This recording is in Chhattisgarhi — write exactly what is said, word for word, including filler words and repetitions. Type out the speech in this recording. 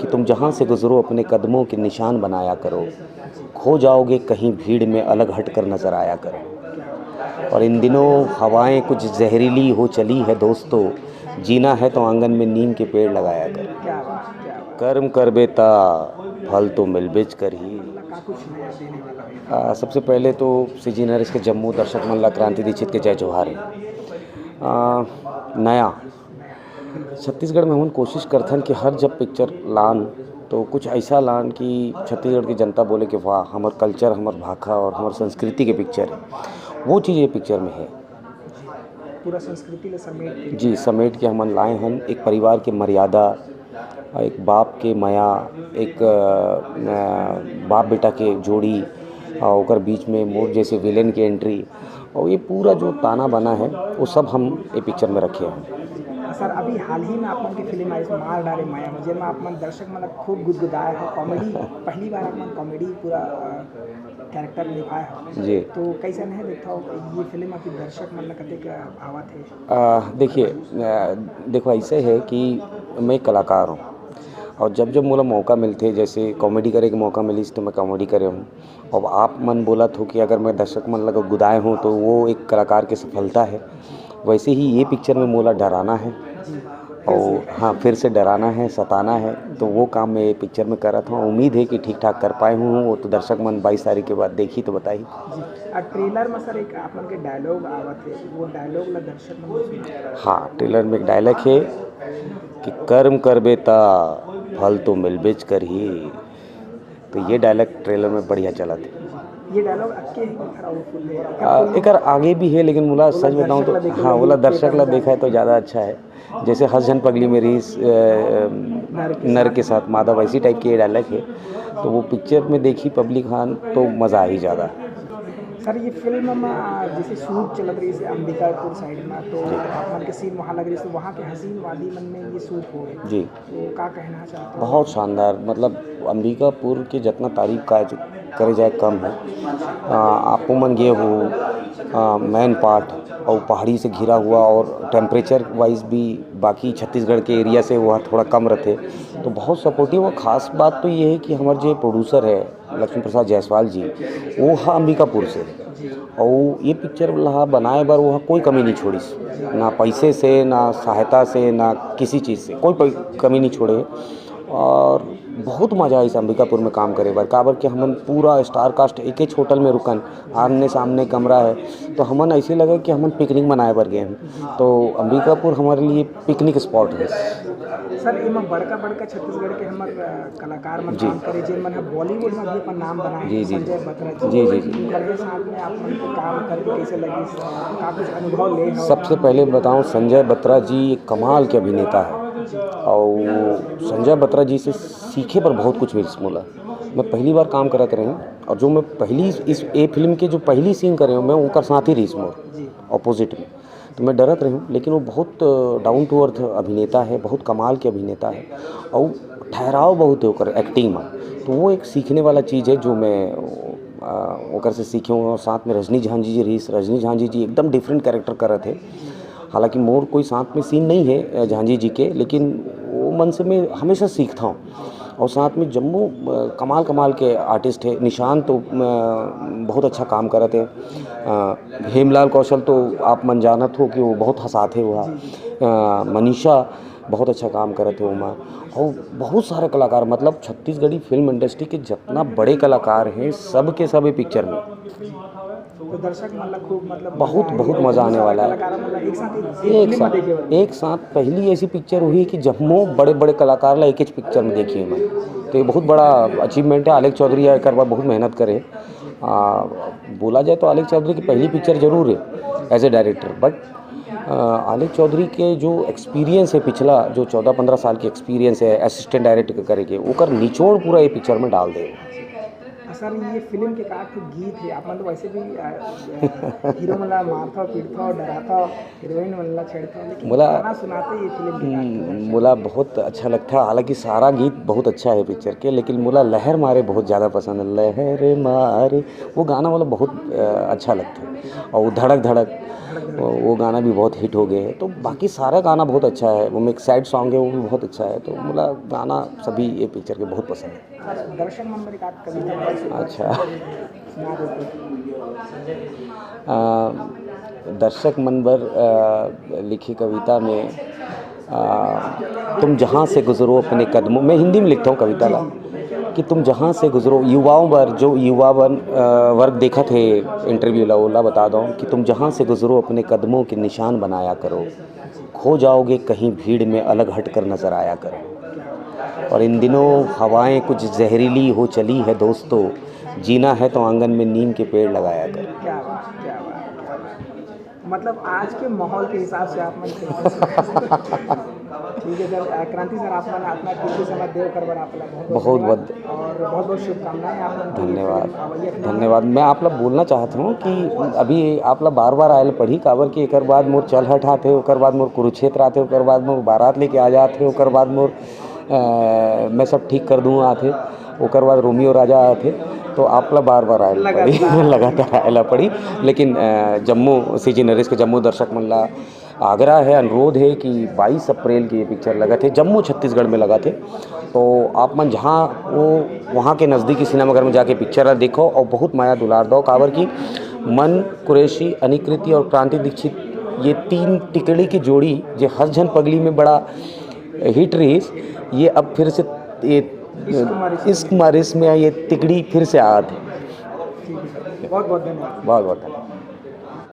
कि तुम जहाँ से गुजरो अपने कदमों के निशान बनाया करो, खो जाओगे कहीं भीड़ में अलग हट कर नजर आया करो। और इन दिनों हवाएं कुछ जहरीली हो चली है दोस्तों, जीना है तो आंगन में नीम के पेड़ लगाया करो। कर्म करबे ता फल तो मिलबेच करही। आ, सबसे पहले तो सीजी नरेश के जम्मो दर्शक मन ला क्रांति दीक्षित के जय जोहार है। आ, नया छत्तीसगढ़ में हमन कोशिश करथन कि हर जब पिक्चर लान तो कुछ ऐसा लान कि छत्तीसगढ़ की जनता बोले कि वाह, हमर कल्चर, हमर भाखा और हमर संस्कृति के पिक्चर है। वो चीज़ ये पिक्चर में है। पूरा संस्कृति ला समेट के। जी, समेट के हमन लाए हन। एक परिवार के मर्यादा, एक बाप के मया, एक, अ, बाप बेटा के जोड़ी, और ओकर बीच में मोर जैसे विलेन के एंट्री, और ये पूरा जो ताना बना है, वो सब हम ये पिक्चर में रखे हैं। सर, अभी हाल ही में आप मन के फिल्म आई मार डारे माया में, जेमा आप मन दर्शक मन खूब गुदगुदाए हो, कॉमेडी, पहली बार आप मन कॉमेडी पूरा, अ, कैरेक्टर निभाए हो। जी। तो कैसन है देखथव ये फिल्म, अभी दर्शक मन ला कतेक भावत है? आ, देखिए, आ, देखो, ऐसे है कि मैं एक कलाकार हूँ और जब जब मोला मौका मिलथे, जैसे कॉमेडी करे के मौका मिलिस तो मैं कॉमेडी करे हूँ। अब आप मन बोलत हो कि अगर मैं दर्शक मन लगा गुदाए हूँ तो वो एक कलाकार की सफलता है। वैसे ही ये पिक्चर में मोला डराना है और, हाँ, फिर से डराना है, सताना है, तो वो काम मैं ये पिक्चर में करत हूँ। उम्मीद है कि ठीक ठाक कर पाए हूँ। वो तो दर्शक मन बाईस तारीख के बाद देखी तो बताई। जी। आ, ट्रेलर में सर एक आप मन के डायलॉग आवत है, वो डायलॉग ला दर्शक मन सुना। हाँ, ट्रेलर में एक डायलॉग है कि कर्म करबे ता फल तो मिलबेच करही। तो ये डायलॉग ट्रेलर में बढ़िया चलत है। ये डायलॉग अक्के है कि थोड़ा वो फुल है? आ, एकर आगे भी है, लेकिन मोला सच बताऊँ तो, हाँ, मोला दर्शक ला देखा है तो ज़्यादा अच्छा है। जैसे हस झन पगली में रहिस, अ, नर के साथ माधव, ऐसी टाइप के ये डायलॉग है। तो वो पिक्चर में देखी पब्लिक, हाँ, तो मज़ा आई ज़्यादा। सर, ये फिल्म में जैसे शूट चलत रहिस अंबिकापुर साइड में, तो आप मन के सीन वहाँ लग रहिस, तो वहाँ के हसीन वादी मन में ये शूट हो गए। जी। तो का कहना चाहते हो? बहुत शानदार, मतलब, अंबिकापुर के जितना तारीफ का करे जाए कम है। आ, आपो मन गे हो, आ, मैनपाट और पहाड़ी से घिरा हुआ और टेम्परेचर वाइज भी बाकी छत्तीसगढ़ के एरिया से वह थोड़ा कम रहते, तो बहुत सपोर्टिव। और ख़ास बात तो ये है कि हमारे जो प्रोड्यूसर है लक्ष्मी प्रसाद जायसवाल जी, वो हा अंबिकापुर से, और ये पिक्चर ला बनाए बर वो हा कोई कमी नहीं छोड़िस, ना पैसे से, ना सहायता से, ना किसी चीज़ से, कोई पै-, कमी नहीं छोड़े। और बहुत मज़ा आइस अंबिकापुर में काम करे बर, काबर कि हमन पूरा स्टार कास्ट एक ही होटल में रुकन, आमने सामने कमरा है, तो हमन ऐसे लगे कि हमन पिकनिक मनाए बर गए हैं। तो अंबिकापुर हमारे लिए पिकनिक स्पॉट है। सर, एमा बड़का बड़का छत्तीसगढ़ के हमर, अ, कलाकार मन जी। काम करे, जेन मन ह बॉलीवुड में भी अपन नाम बनाए जी, हैं, जी, संजय जी। बत्रा जी। जी, जी, जी। उनकर साथ में आप मन के काम करके कैसे लगिस? का कुछ अनुभव ले हो? सबसे पहले बताऊं, संजय बत्रा जी एक कमाल के अभिनेता है और संजय बत्रा जी से सीखे पर बहुत कुछ मिलिस मोला। मैं पहली बार काम करत रहे हूँ और जो मैं पहली इस ए फिल्म के जो पहली सीन करे हूँ, मैं ओकर साथ ही रहीस मोर जी। अपोजिट में। तो मैं डरत रहे हूँ, लेकिन वो बहुत डाउन टू अर्थ अभिनेता है, बहुत कमाल के अभिनेता है और ठहराव बहुत है ओकर एक्टिंग में। तो वो एक सीखने वाला चीज़ है जो मैं, आ, ओकर से सीखे हूँ। और साथ में रजनी झांझी जी रहीस, रजनी झांझी जी एकदम डिफरेंट कैरेक्टर करत है। हालांकि मोर कोई साथ में सीन नहीं है, अ, झांझी जी के, लेकिन वो मन से मैं हमेशा सीखता हूँ। और साथ में जम्मो, अ, कमाल कमाल के आर्टिस्ट है। निशांत तो, अ, बहुत अच्छा काम करत है। अ, हेमलाल कौशल तो आप मन जानत हो कि वो बहुत हंसात है वहाँ। अ, मनीषा बहुत अच्छा काम करत है ओमा। और बहुत सारे कलाकार, मतलब छत्तीसगढ़ी फिल्म इंडस्ट्री के जितना बड़े कलाकार हैं, सब के सब ये पिक्चर में। तो दर्शक मन ला खूब, मतलब, बहुत, मजा बहुत आही। मजा आने वाला है। कलाकार मन ला एक साथ एक एक फिल्म साथ, में देखे बर। एक साथ पहली ऐसी पिक्चर हुई कि जम्मो बड़े-बड़े कलाकार ला एक ही पिक्चर में देखिए मैं। तो ये बहुत बड़ा अचीवमेंट है। आलेख चौधरी एकर बर बहुत मेहनत करे। आ, बोला जाए तो आलेख चौधरी की पहली पिक्चर जरूर है as a director, but, आ, आलेख चौधरी के जो एक्सपीरियंस है, पिछला जो चौदह पन्द्रह साल की एक्सपीरियंस है असिस्टेंट डायरेक्टर करे के, ओकर निचोड़ पूरा ये पिक्चर में डाल दे। आ, सर, ये फिल्म के का एक ठो गीत है, आप मन तो वैसे भी, आ, आ, हीरो मन ला मारथव, पीटथव, डराथव, हीरोइन मन ला छेड़थव, लेकिन मोला गाना सुनाते ये फिल्म के का एक ठो हम्म, मोला बहुत अच्छा लगता है। हालांकि सारा गीत बहुत अच्छा है पिक्चर के, लेकिन मोला लहर मारे बहुत ज़्यादा पसंद है। लहर मारे, वो गाना मोला बहुत, अ, अच्छा लगता है। और वो धड़क धड़क, वो, वो गाना भी बहुत हिट हो गए हैं। तो बाकी सारा गाना बहुत अच्छा है, वो में एक सैड सॉन्ग है, वो भी बहुत अच्छा है। तो मुला गाना सभी ये पिक्चर के बहुत पसंद है। दर्शक मन बर एक आध कविता अच्छा। सुना देते। अ, दर्शक मन बर अ, लिखी कविता में, अ, तुम जहाँ से गुजरो अपने कदमों, मैं हिंदी में लिखता हूँ कविता ला, कि तुम जहाँ से गुजरो, युवाओं बर, जो युवा वन, अ, वर्ग देखत हे इंटरव्यू ला, ओला बता दो कि तुम जहाँ से गुजरो अपने कदमों के निशान बनाया करो, खो जाओगे कहीं भीड़ में, अलग हटकर नजर आया करो। और इन दिनों हवाएं कुछ जहरीली हो चली है दोस्तों, जीना है तो आंगन में नीम के पेड़ लगाया करो। क्या बात, क्या बात, क्या बात। मतलब आज के माहौल के हिसाब से आप मन ठीक है सर। अ, क्रांति सर, आप मन अपना कीमती समय देव कर बर आप ला बहुत बहुत बहुत और बहुत बहुत शुभकामनाएं आप मन के लिए धन्यवाद। फिल्म अवैया फिल्म। धन्यवाद। मैं आप ला बोलना चाहत हूँ कि अभी आप ला बार बार आए ला पड़ी, काबर कि एकर बाद मोर चल हट आथे, ओकर बाद मोर कुरुक्षेत्र आथे, ओकर बाद मोर बारात लेके आ जात हे, ओकर बाद मोर अ, मैं सब ठीक कर दूँ आथे, ओकर बाद रोमियो राजा आथे। तो आप ला बार बार आए ला पड़ी, लगातार। लगातार आए ला पड़ी। लेकिन अ, जम्मो सीजी नरेश के जम्मो दर्शक मन ला आग्रह है, अनुरोध है कि बाईस अप्रैल की ये पिक्चर लगत है, जम्मू छत्तीसगढ़ में लगत है। तो आप मन जहाँ वो, वहाँ के नज़दीकी सिनेमाघर में जाके पिक्चर ला देखो और बहुत माया दुलार दो, काबर कि मन कुरैशी, अनिकृति और क्रांति दीक्षित, ये तीन तिकड़ी की जोड़ी जो हर झन पगली में बड़ा हिट रहीस, ये अब फिर से ये इश्क मारिस। इश्क मारिस में ये तिकड़ी फिर से आत है। ठीक है सर, बहुत बहुत धन्यवाद। बहुत बहुत धन्यवाद।